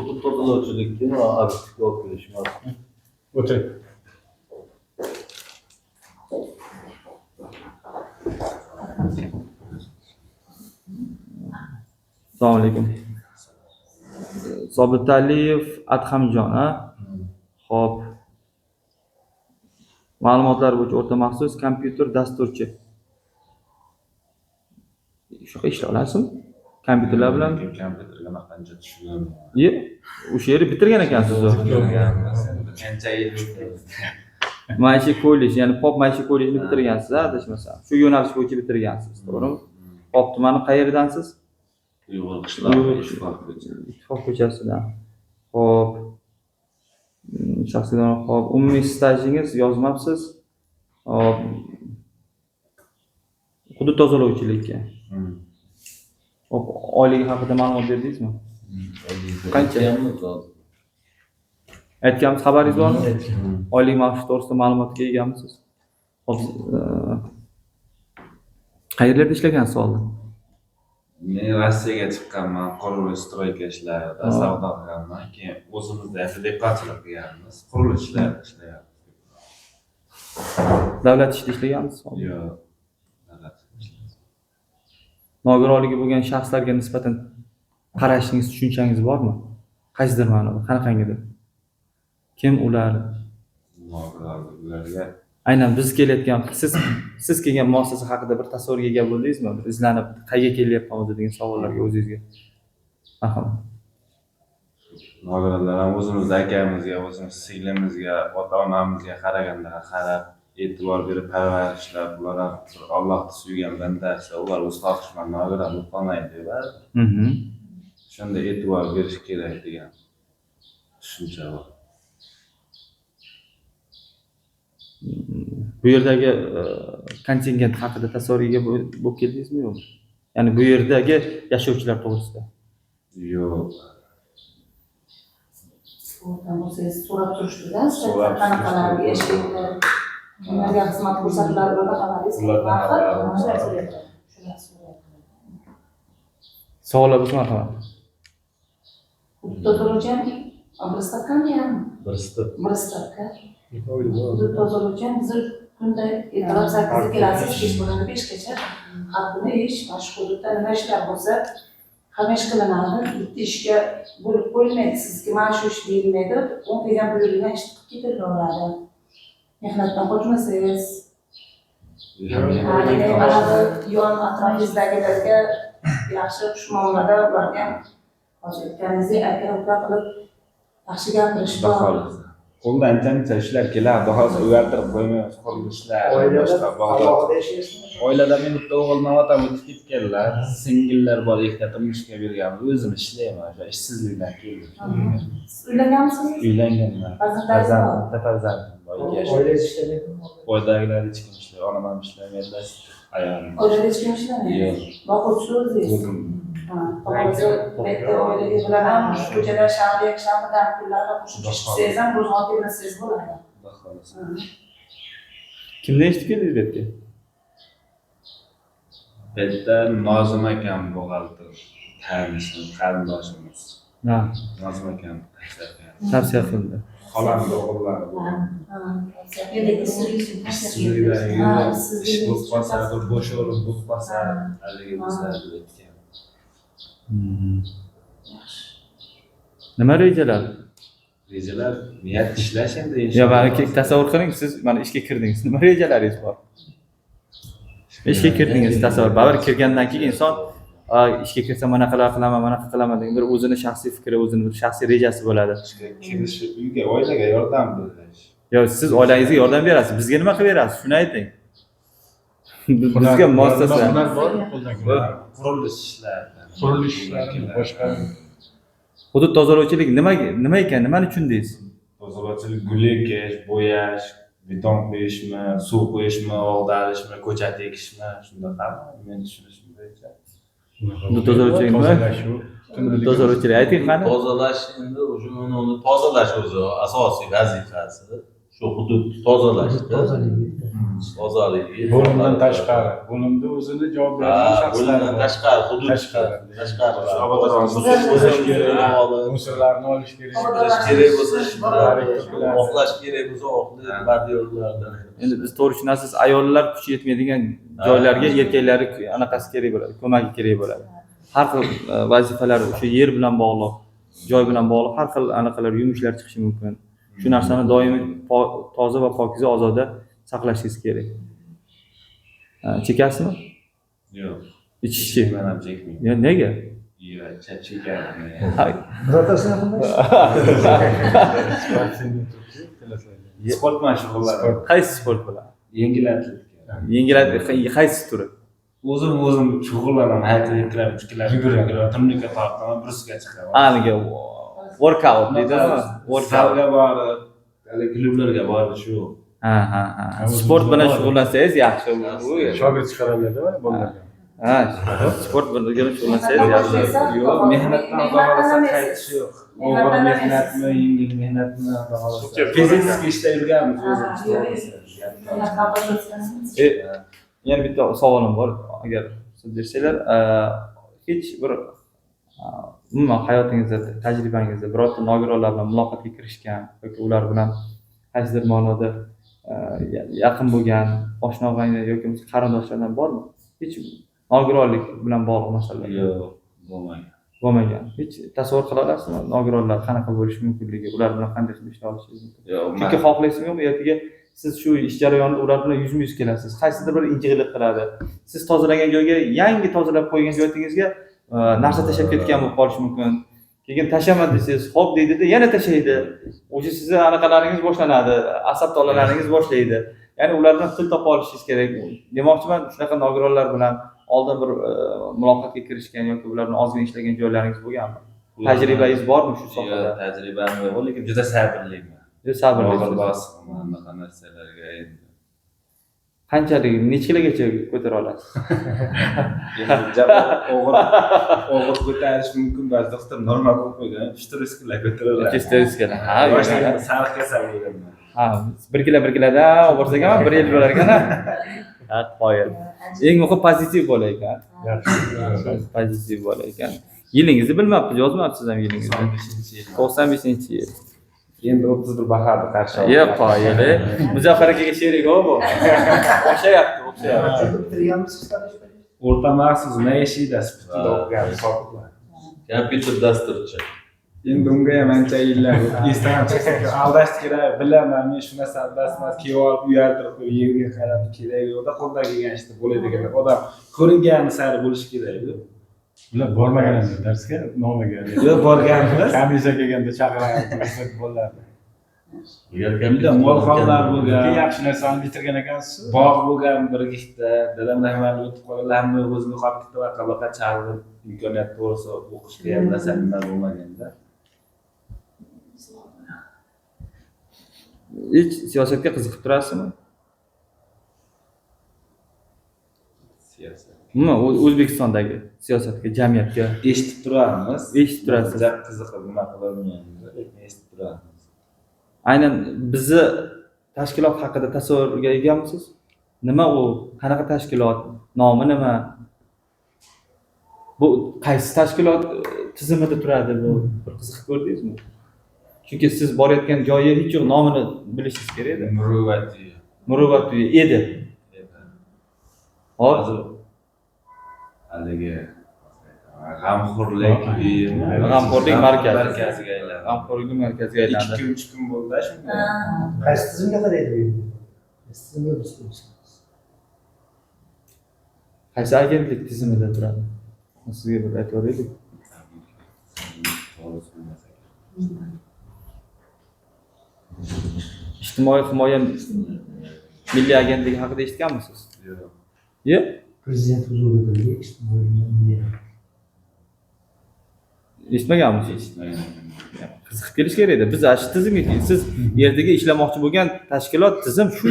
Hudud tozalovchilikka aktivga olib kelish emasmi? O'tiring. Assalomu alaykum. Sobitaliyev Adhamjon, a? Xo'p. Ma'lumotlar bo'yicha o'rta maxsus kompyuter dasturchi. Shunaqa ishlay olasizmi? Kompyuterlar bilan? Kompyuterga qancha tushunaman. Ye, o'sha yerni bitirgan ekansiz. Qancha yil bo'ldi. Maishiy kollej, ya'ni Pop maishiy kollejini bitirgansiz, adashmasam. Shu yo'nalish bo'yicha bitirgansiz, to'g'rimi? Pop tumani qayerdansiz? Uyg'ur qishlog'i, Ittifoq ko'chasi. Ittifoq ko'chasidan. Xo'p. Shaxsiy xo'p, umumiy stajingiz yozmabsiz. Xo'p. Hudud tozalovchilikka. Xo'p, oyligi haqida ma'lumot berdingizmi? Qancha? Aytganmiz hozir. Aytganmiz, xabaringiz bormi? Oylik maosh to'g'risida ma'lumotga egamisiz? Xo'p, qayerlarda ishlagansiz oldin? Men Rossiyaga chiqqanman, qurilish, стройка ishlarida savdo qilganman. Keyin o'zimizda esa dehqonchilik qilganmiz, qurilish ishlarida ishlayapmiz. Davlat ishida ishlaganmisiz? Yo'q. Davlat ishlayapmiz. Nogironligi bo'lgan shaxslarga nisbatan qarashingiz, tushunchangiz bormi? Qaysidir ma'noda, qanaqangidir? Kim ular? Nogironliklarga Aynan biz kelayotgan, siz kelgan muassasa haqida bir tasavvurga ega bo'ldingizmi? Bir izlanib, qayerga kelyapman o'zi degan savollarga o'zingizga. Marhamat. Nogironlar ham o'zimiz akamizga, o'zimiz singlimizga, ota onamizga qaraganda qarab, e'tibor berib parvarishlab, ular ham bir Allohni suygan bandasi, ular o'z xohishi bilan nogiron bo'lib qolmaydi baribir. Shunda e'tibor berish kerak degan tushuncha bor. Bu yerdagi kontingent haqida tasavvurga ega bo'lib keldingizmi, yo'qmi? Ya'ni bu yerdagi yashovchilar to'g'risida. Yo'q. O'rtan bo'lsangiz so'rab turishdi-da, So'rab qanaqalarga turishdi. yashaydi, kimlarga xizmat ko'rsatiladi, ulardan xabaringiz Ulardan bormi? xabarim bor. Shular so'rayapti. Shular so'rayapti. Savollar bo'lsa, marhamat. Hudud tozalovchi ham bir stavkami ham? Bir stavka. Bir stavka. Hudud tozalovchi ham bizni kunda ertalab 8da kelasiz, kech bo'ladi 5gacha. Har kuni ish, mana shu hududda nima ishlar bo'lsa, hamma ish qilinadi. Bitta ishga bo'lib qo'yilmaydi. Sizga mana shu ish deyilmaydi. O'ng kelgan buyurilgan ishni qilib ketaveradi. Mehnatdan qochmasangiz, mana bu yon atrofingizdagilarga yaxshi xushmuomalada, ularga ham hozir aytganingizdek aka uka qilib yaxshi gapirish Xudo bor. xohlasa. Qo'ldan ancha-muncha ishlar keladi, xudo xohlasa uyaltirib qo'ymaymiz, qurilishlar, Oilada boshqa bog'lar. alohida yashaysizmi? Oilada men bitta o'g'ilni otam o'tib ketganlar, singillar bor, ikkita turmushga berganmiz. O'zim ishlayman, o'sha ishsizlikdan keldim. Siz uylanganmisiz? Uylanganman. Farzandlaringiz bor? Farzand, bitta farzandim bor, 2 yoshda. Oilangiz ishlamaydimi? Oiladagilar hech kim ishlaydi, onam ham ishlamaydilar, ayolim. Oilada hech kim ishlamaydi. Yo'q. Boquvchisi o'zingiz. O'zim. Ha, hozir bu yerda oilaga bilan ham shu ko'chada shanba, yakshanba dam kunlari qo'shimcha ish qilsangiz ham ro'zg'or bermasangiz bo'ladi. Xudo xohlasa. Kimdan eshitib keldingiz bu yerga? Bu yerda Nozim akam buxgalter, tanishim, qarindoshimiz. Nozim akam tavsiya qilgan. Tavsiya qildi. Xolamni o'g'illari. Ishsizlikdan Ishsizlikdan ish bo'lib qolsa, bir bo'sh o'rin bo'lib qolsa, haligi bo'lsa deb aytgan. Nima rejalar? Rejalar niyat ishlash endi. Ya mana tasavvur qiling, siz mana ishga kirdingiz. Nima rejalaringiz bor? Ishga kirdingiz, tasavvur. Baribir kirgandan keyin inson ishga kirsam manaqalar qilaman, manaqa qilaman degan bir o'zini shaxsiy fikri, o'zini bir shaxsiy rejasi bo'ladi. Ishga kirish, uyga, oilaga yordam berish. Yo, siz oilangizga yordam berasiz, bizga nima qilib berasiz? Shuni ayting. Bizga muassasa. Hunar bormi qo'ldan keladi? Qurilish ishlari. Qurilish ishlari, boshqa Hudud tozalovchilik nima ekan, nimani tushundingiz? Tozalovchilik gul ekish, bo'yash, beton quyishmi, suv quyishmi, og'darishmi, ko'chat ekishmi, shunaqami? Men tushunishim bo'yicha. Hudud tozalovchilik nima? Tozalashuv. Hudud tozalovchilik ayting qani? Tozalash endi o'sha uni tozalash o'zi asosiy vazifasi. Shu Shu hudud tozalashda, Tozaligi. tozaligi. Bo'limdan tashqari, bo'limda o'zini javob beradigan Ha, shaxslar bo'limdan bor. tashqari, hudud Tashqari. tashqari. O'zish kerak, Olib, musorlarni olish kerak. Oqlash kerak bo'lsa, Tarik to'kiladi. oqlash kerak bo'lsa, oqlaydi bordyurlardan. Endi biz to'g'ri tushunasiz, ayollar kuchi yetmaydigan joylarga erkaklarni anaqasi kerak bo'ladi, ko'magi kerak bo'ladi. Har xil vazifalar o'sha yer bilan bog'liq, joy bilan bog'liq har xil anaqalar, yumushlar chiqishi mumkin. Shu narsani doimiy toza va pokiza, ozoda saqlashingiz kerak. Ha, chekasizmi? Yo'q. Ichishchi. Men ham chekmayman. Ya nega? Yo'q, chekaman. Ha, Birortasini qilmaysiz. Sportni turibsiz, tilasangiz. Sport bilan shug'ullanaman. Qaysi sport bilan? Yengil atletika. Yengil qaysi turi? O'zim o'zim shug'ullanaman. Hayotga kiraman, 3 kilo, 1 kilo, turnikka tortaman, brusga chiqaman. Aniga workout deydimi? Workout. Zalga borib, hali klublarga borib shu. Ha, ha, ha. Sport bilan shug'ullansangiz yaxshi. Bu Shogird chiqaradilar bolalarga. Ha, sport bilan shug'ullansangiz yaxshi. Yo'q, mehnatdan xudo xohlasa qaytish yo'q. Og'ir mehnatmi, yengil mehnatmi, xudo xohlasa. Fizически ishda yurganmiz o'zimiz. E, yana bitta savolim bor, agar siz bersanglar, hech bir umuman hayotingizda, tajribangizda birorta nogironlar bilan muloqotga kirishgan yoki ular bilan qaysidir ma'noda yaqin bo'lgan oshna og'ayni yoki qarindoshlardan bormi? Hech nogironlik bilan bog'liq masalalar Yo'q, bo'lmagan. Bo'lmagan. Hech tasavvur qila olasizmi nogironlar qanaqa bo'lishi mumkinligi, ular bilan qanday qilib ishlay olishingiz mumkin? Yo'q, Chunki xohlaysizmi yo'qmi, ertaga siz shu ish jarayonida ular bilan yuzma-yuz kelasiz. Qaysidir bir injiqlik qiladi. Siz tozalagan joyga, yangi tozalab qo'ygan joyingizga narsa tashlab ketgan bo'lib qolishi mumkin. Keyin tashlama desangiz, xo'p deydida, yana tashlaydi. O'sha sizni anaqalaringiz boshlanadi, asab tolalaringiz boshlaydi. Ya'ni ular bilan til topa olishingiz kerak. Demoqchiman, shunaqa nogironlar bilan oldin bir muloqotga kirishgan yoki ular bilan ozgina ishlagan joylaringiz bo'lganmi? Tajribangiz bormi shu sohada? Yo'q, tajribam yo'q, lekin juda sabrliman. Juda sabrlisiz. Og'ir bosiqman anaqa narsalarga endi. Qanchalik, necha kilogacha ko'tara olasiz? Endi og'ir og'ir ko'tarish mumkin emas, doktor normal qo'yib qo'ygan, 3-4 kilo ko'taraveradi. 3-4 kilo. Ha, Boshida sariq kasal bo'lganman. ha, 1 kilo 1 kilodan olib borsak ham 1 yil bo'lar ekan. Ha, qoyil. Eng muhimi pozitiv bola ekan. Yaxshi. Pozitiv bola ekan. Yilingizni bilmabmiz, yozmabsiz ham yilingizni. 95-yil. 95-yil. Endi 31 bahorni qarshi oldim. Yo'q, qoyil. Muzaffar akaga sherik bu. O'xshayapti, o'xshayapti. Bitirganmisiz tanishib? O'rta maxsus maishiy sifatida o'qiganmiz sobiqlar. Kompyuter dasturchi. Endi unga ham ancha yillar o'tdi. Esdan ham chiqsa kerak. Aldash kerak, bilaman men shu narsa aldasmas, kelib olib uyaltirib qo'yib yerga qarab kerak yo'qda qo'ldan kelgan ishni bo'ladigan odam ko'ringani sari bo'lishi kerak. Ular bormagan edi darsga, nomiga. Yo'q, borganmiz. Komissiya kelganda chaqiradi bolalarni. Uyda molxonlar bo'lgan. Lekin yaxshi narsani bitirgan ekansiz. Bog' bo'lgan bir ikkita, dadam rahmatli o'tib qolganlar, hamma o'zini qolib ketdi, baqa baqa chalg'ib, imkoniyat to'g'risi o'qishga ham narsa nima bo'lmaganda. Hech siyosatga qiziqib turasizmi? Siyosat. Umuman O'zbekistondagi siyosatga, jamiyatga Eshitib turamiz. Eshitib turasiz. Juda qiziqib nima qilolmaymiz, lekin eshitib turamiz. Aynan bizni tashkilot haqida tasavvurga egamisiz? Nima u? Qanaqa tashkilot? Nomi nima? Bu qaysi tashkilot tizimida turadi bu? Bir qiziqib ko'rdingizmi? Chunki siz borayotgan joyi hech yo'q, nomini bilishingiz kerak edi. Muruvvat uyi. Muruvvat uyi edi. Hop. Hozir haligi g'amxo'rlik uyi, G'amxo'rlik markazi. Markaziga aylandi. G'amxo'rlik markaziga 2 aylandi. kun, 3 kun bo'ldi shunga. Qaysi tizimga qaraydi bu endi? Qaysi tizimga biz Qaysi agentlik tizimida turadi? Sizga bir aytib yuboraylik. To'g'risi bilmasak. Ijtimoiy himoya milliy agentligi haqida eshitganmisiz? Yo'q. Yo'q. Prezident huzuridagi ijtimoiy milliy Eshitmaganmisiz? Eshitmaganman. Qiziqib kelish kerak edi. Biz shu tizimga, siz ertaga ishlamoqchi bo'lgan tashkilot tizim shu.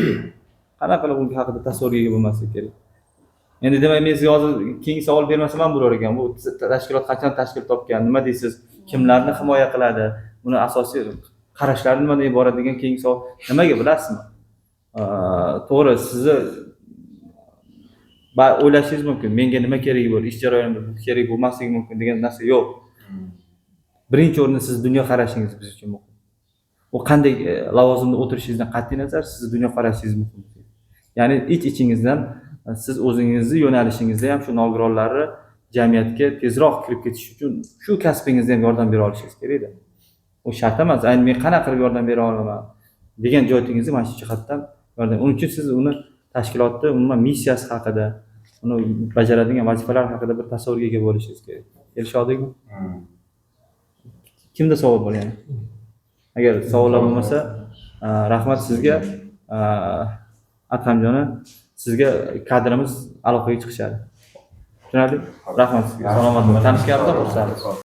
Qanaqa qilib unga haqida tasavvurga ega bo'lmaslik kerak? Endi demak, men sizga hozir keyingi savol bermasam ham bo'lar ekan. Bu tashkilot qachon tashkil topgan? Nima deysiz? Kimlarni himoya qiladi? Buni asosiy Qarashlari nimadan iborat degan keyingi savol. Nimaga bilasizmi? To'g'ri, sizni o'ylashingiz mumkin, menga nima keragi bor, ish jarayonida bu kerak bo'lmasligi mumkin degan narsa yo'q. Birinchi o'rinda sizni dunyoqarashingiz biz uchun muhim. U qanday lavozimda o'tirishingizdan qat'iy nazar sizni dunyoqarashingiz muhim. Ya'ni ich ichingizdan siz o'zingizni yo'nalishingizda ham shu nogironlarni jamiyatga tezroq kirib ketish uchun shu kasbingizda ham yordam bera olishingiz kerakda. U shart emas, ayni men qanaqa qilib yordam bera olaman degan joyingizda mana shu jihatdan yordam. Uning uchun siz uni tashkilotni umuman missiyasi haqida, uni bajaradigan vazifalar haqida bir tasavvurga ega bo'lishingiz kerak. Kelisha oldikmi? Kimda savol bor yana? Agar savollar bo'lmasa, rahmat sizga. Adhamjoni, sizga kadrimiz aloqaga chiqishadi. Tushunarli? Rahmat sizga. Salomat bo'ling. Tanishganimizdan xursandmiz.